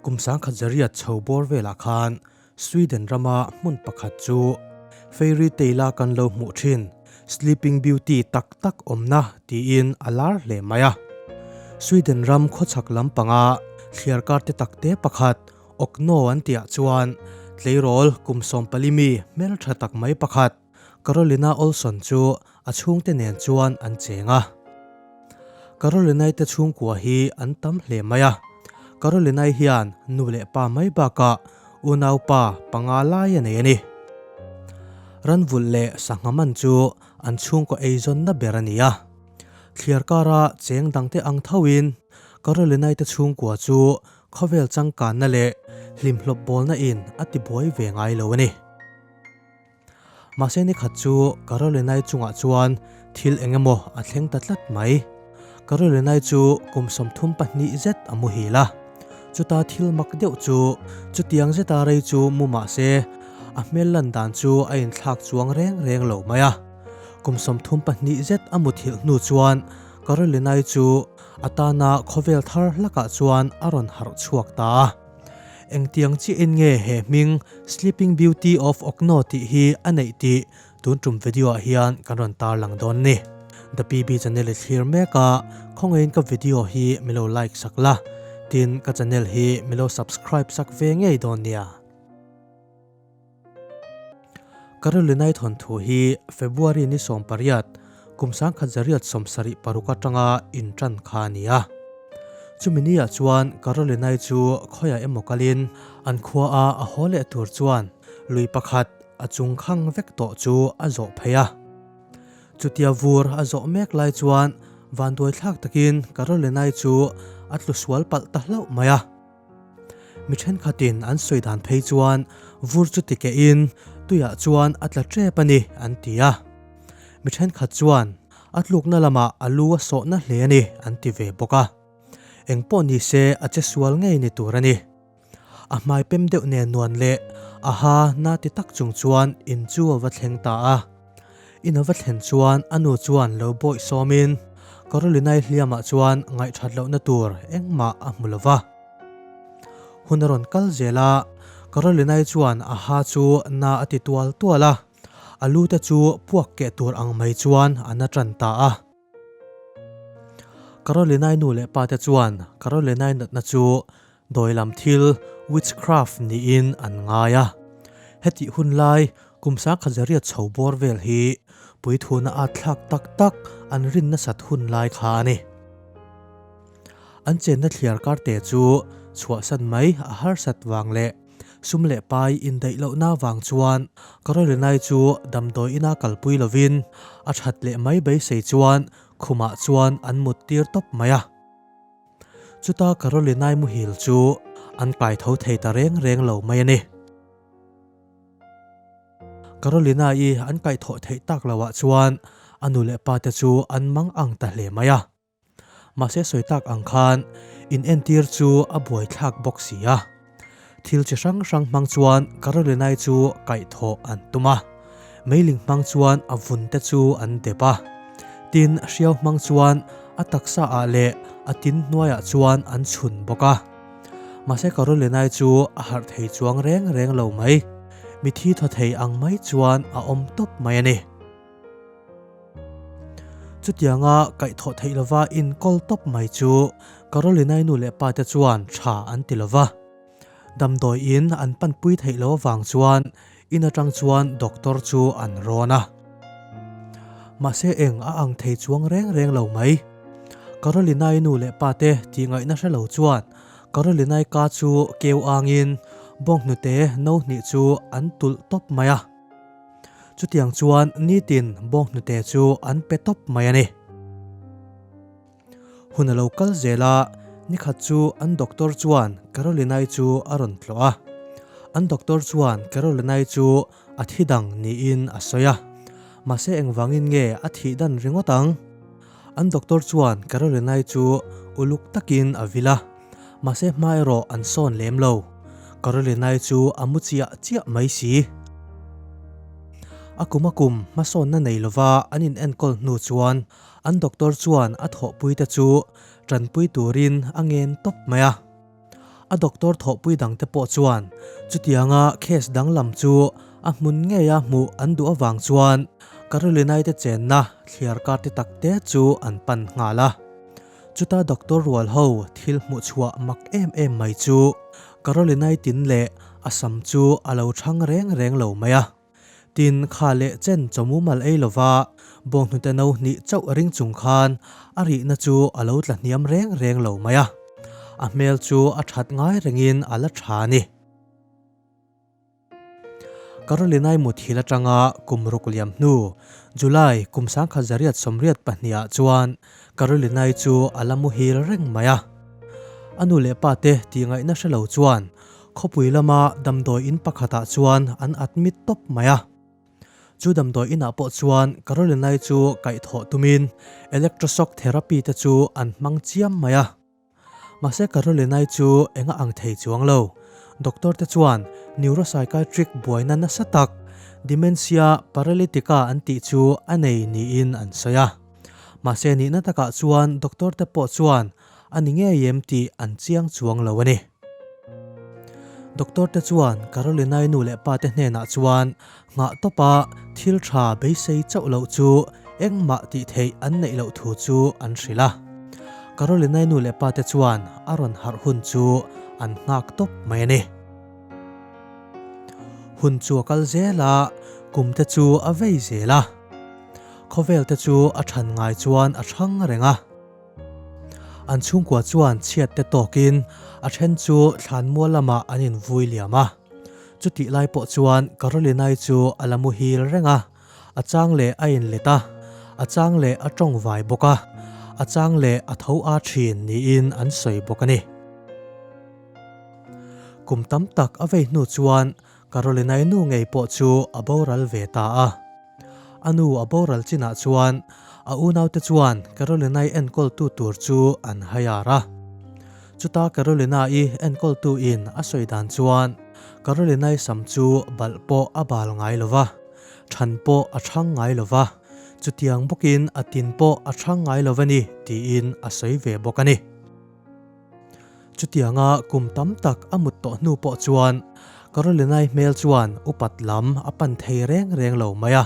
Kum 10,000 chho bawr velah khan Sweden rama hmun pakhat chu fairy tale-a kan lo hmuh thin Sleeping Beauty tak tak awmna tiin a lar hle mai a. Sweden ram khawchhak lampanga thliarkar te takte pakhat Okno an tihah chuan tleirawl kum 14 mi hmeltha tak mai pakhat Carolina Olsson chu a chhungte nen chuan an cheng a. Carolinai te chhungkua hi an tam hle mai a. Carolinai hian nu leh pa mai bakah unaupa panga lai a nei a ni. Ranvulh leh sangha man chu an chhungkaw eizawnna ber a ni a. Thliar kara cheng dangte ang thoin Carolinai te chhungkua chu khawvel changkanna leh hlimhlawp bawlna in a tibuai ve ngai lo a ni. Mahse ni khat chu Carolinai chungah chuan thil eng emaw a thleng ta tlat mai. Carolinai chu kum 32 zet a muhil a. Chuta thil mak deuh chu chutiang zeta rei chu mu mah se a hmel lan dan chu a inthlak chuang reng reng lo mai a. Kum 32 zet a muthilh hnu chuan Carolinai chu a tana khawvel thar hlakah chuan a rawn harh chhuak ta a. Engtiang chiahin nge he hming Sleeping Beauty of Okno tih hi a neih tih tun tum video ah hian kan rawn tarlang dawn ni. The PB channel i thlir mek a, khawngaihin ka video hi mi lo like sak la, tin ka channel hi mi lo subscribe sak ve ngei dawn nia. Carolinai thawnthu hi February ni 18, kum 1976 atanga intan kha a ni a. Chumi niah chuan Carolinai chu khawiah emaw kalin an khuaa a haw leh tur chuan lui pakhat a chung khang vek tawh chu a zawh phei a. Chutia vur a zawh mek lai chuan vanduai thlak takin Carolinai chu a tlu sual palh ta hlauh mai a. Mi thenkhatin an sawi dan phei chuan vur chu ti kehin tuiah chuan a tla tep a ni an ti a. Mi thenkhat chuan a tlukna lamah a lu a sawhna hle a ni an ti ve bawk a. Eng pawh ni se a che sual ngei ni tur a ni. A hmai pem deuh nen nuan leh a ha na ti tak chung chuan in chu a va thleng ta a. In a va thlen chuan a nu chuan lo bawih sawmin Carolinai hliamah chuan ngaihthat lohna tur engmah a hmu lo va. Hun a rawn kal zel a, Carolinai chuan a ha chu na a ti tual tual a, a lu te chu puak keh tur ang mai chuan a na tan ta a. Carolinai nu leh pa te chuan Carolinai natna chu dawi lam thil, witchcraft, niin an ngai a. Hetih hun lai kum 1008 chho bawr vel hi puithuna at thlak tak tak an rin nasat hun lai kha a ni. An chenna thliar karte chu chhuahsan mai a harsat vang leh sum leh pai indaih lohna vang chuan Carolinai chu damdawi ina kalpui lovin a that leh mai beisei chuan khumah chuan an mut tir tawp mai a. Chuta Carolinai muhil chu an kai tho thei ta reng reng lo mai a ni. Carolina-i an kaihthawh theih tak lohah chuan a nu leh pa te chu an mang ang ta hle mai a. Mahse sawi tak ang khan in entir chu a buaithlak bawk si a. Thil chi hrang hrang hmang chuan Carolinai chu kaihthawh an tum a. Meiling hmang chuan a vun te chu an dep a. Tin, hriau hmang chuan a taksa ah leh a tin hnuaiah chuan an chhun bawk a. Mahse Carolinai chu a harh thei chuang reng reng lo mai. Mithi thaw thei ang mai chuan a awm tawp mai a ni. Chutianga kaihthawh theih lova inkawl tawp mai chu Carolinai nu leh pa te chuan tha an ti lova. Damdawi in an panpui theih lo avang chuan in atang chuan doctor chu an rawn a. Mahse eng a ang thei chuang reng reng lo mai. Carolinai nu leh pa te tih ngaihna hre lo chuan Carolinai ka chu keu angin bawnghnute no hnih chu an tulh tawp mai a. Chutiang chuan nitin bawnghnute chu an pe tawp mai a ni. Hun a lo kal zel a, nikhat chu an doctor chuan Carolinai chu a rawn tlawh a. An doctor chuan Carolinai chu a thi dang niin a sawi a. Mahse engvangin nge a thih dan ringawt ang? An doctor chuan Carolinai chu uluk takin a vil a. Mahse hma erawh an sawn lem lo. Carolinai chu a mu chiah chiah mai si. A kum a kum hmasawnna nei lova an in enkawl hnu chuan an doctor chuan a thawhpui te chu tanpui turin a ngen tawp mai a. A doctor thawhpui dangte pawh chuan chutianga case danglam chu a hmun ngeia hmuh an duh avang chuan Carolinai te chenna thliar kar te tak te chu an pan nghal a. Chuta doctor rual ho thil hmuh chhuah mak em em mai chu Carolinai tin leh a sam chu a lo chhang reng reng lo mai a. Tin, kha leh chen chawmumal ei lova bawnghnute no hnih chauh ring chung khan a rihna chu a lo tla hniam reng reng lo mai a. A hmel chu a that ngai rengin a la tha a ni. Carolinai muthil atanga kum ruk liam hnu, July kum 1982 ah chuan Carolinai chu a la muhil reng mai a. A nu leh pa te tih ngaihna hre lo chuan Khawpui lama damdawi in pakhatah chuan an admit tawp mai a. Chu damdawi inah pawh chuan Carolinai chu kaihthawh tumin electroshock therapy te chu an hmang chiam mai a. Mahse Carolinai chu enga ang thei chuang lo. Doctor te chuan neuropsychiatric buaina nasa tak, dementia paralytica an tih chu a nei niin an sawi a. Mahse nihna takah chuan doctor te pawh chuan A ni ngei em tih an chiang chuang lo a ni. Doctor te chuan Carolinai nu leh pa te hnenah chuan nghah tawpa thil tha beisei chauh loh chu engmah tih theih an neih loh thu chu an hrilh a. Carolinai nu leh pa te chuan a rawn harh hun chu an nghak tawp mai a ni. Hun chu a kal zel a, kum te chu a vei zel a. Khawvel te chu a than ngai chuan a thang reng a. An chhungkua chuan chhiat te tawkin a then chu thlanmual lamah an invui liam a. Chutih lai pawh chuan Carolinai chu a la muhil reng a, a chang leh a inlet a, a chang leh a tawng vai bawk a, a chang leh a tho a thin niin an sawi bawk a ni. Kum tam tak a vei hnu chuan Carolinai nu ngei pawh chu a boral ve ta a. A nu a boral chinah chuan a unaute chuan Carolina-i enkawltu tur chu an hire a. Chuta Carolina-i enkawltu in a sawi dan chuan Carolina-i sam chu balh pawh a bal ngai lo va, than pawh a chhang ngai lo va, chutiang bawkin a tin pawh a chhang ngai lo va ni tiin a sawi ve bawk a ni. Chutianga kum tam tak a mut tawh hnu pawh chuan Carolinai hmel chuan upat lam a pan thei reng reng lo mai a,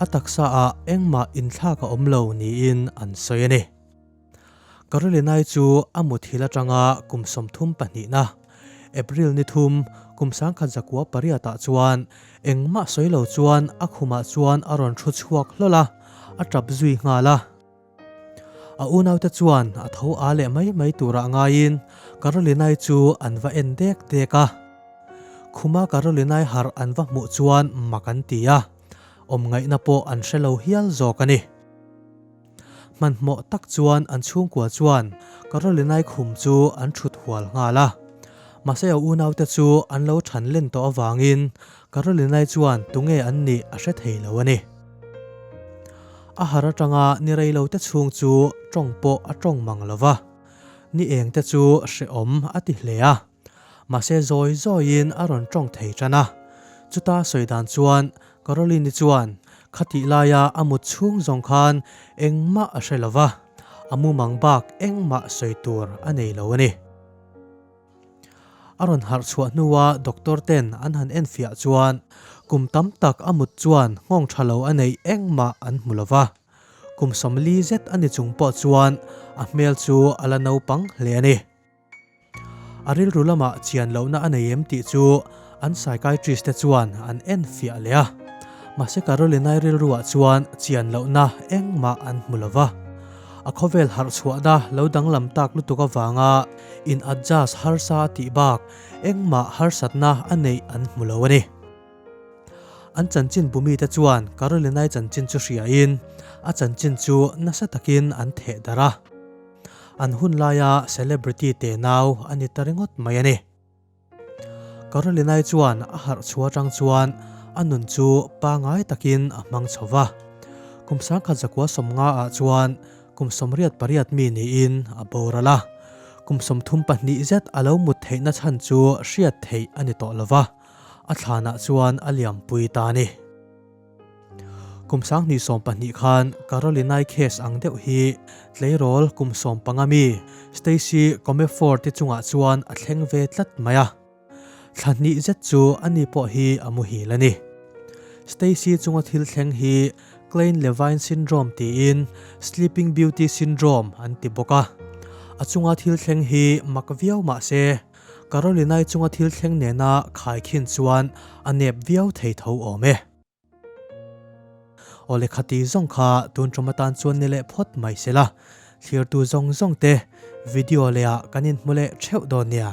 a taksa ah engmah inthlak a awm lo niin an sawi a ni. Carolinai chu a muthil atanga kum 32na, April ni thum kum 1908 ah chuan engmah sawi lo chuan a khumah chuan a rawn thu chhuak hlawl a, a tap zui nghal a. A unaute chuan a tho a leh mai mai turah ngaiin Carolinai chu an va en dek dek a. Khuma Carolinai harh an va hmuh chuan mak an ti a, awm ngaihna pawh an hre lo hial zawk a ni. Hmanhmawh tak chuan an chhungkua chuan Carolinai khum chu an thut hual nghal a. Mahse a unaute chu an lo than len tawh avangin Carolinai chuan tunge an nih a hre thei lo a ni. A har atanga ni rei lo te chhung chu tawng pawh a tawng mang lo va, ni eng te chu hrehawm a ti hle a. Mahse zawi zawiin a rawn tawng thei tan a. Chuta sawi dan chuan Caroline-i chuan khatih laia a mut chhung zawng khan engmah a hre lo va, a mumang bak engmah sawi tur a nei lo a ni. A rawn harh chhuah hnua doctor ten an han enfiah chuan kum tam tak a mut chuan nghawng tha lo a neih engmah an hmu lo va. Kum 40 zet a ni chung pawh chuan a hmel chu a la naupang hle a ni. A rilru lamah chian lohna a nei em tih chu an psychiatrist te chuan an enfiah leh a. Mahse Carolinai rilruah chuan chian lohna engmah an hmu lo va. A khawvel harh chhuahna lo danglam tak lutuk avanga in adjust harsa a tih bak engmah harsatna a neih an hmu lo a ni. An chanchin bumite chuan Carolinai chanchin chu hriain a chanchin chu nasa takin an theh darh a. An hun laia celebrity tenau a ni ta ringawt mai a ni. Carolinai chuan a harh chhuah atang chuan a nun chu pangai takin a hmang chho va. Kum 1990 ah chuan kum 88 mi niin a boral a. Kum 32 zet a lo mut theihna chhan chu hriat theih a ni tawh lo va, a thlanah chuan a liampui ta a ni. Kum 2012 khan Carolinai case ang deuh hi tleirawl kum 15 mi Stacy Comeford te chungah chuan a thleng ve tlat mai a. Thla hnih zet chu ani pawh hi a muhil a ni. Stacy chunga thil thleng hi Klein-Levine syndrome tiin Sleeping Beauty syndrome an ti bawk a. A chunga thil thleng hi mak viau mah se, Carolinai chunga thil thleng nena khaikhin chuan a nep viau thei tho awm e. Aw lehkha ti zawng kha tun tum atan chuan ni leh phawt mai se la, thlirtu zawng zawng te video leh ah kan inhmu leh theuh dawn nia.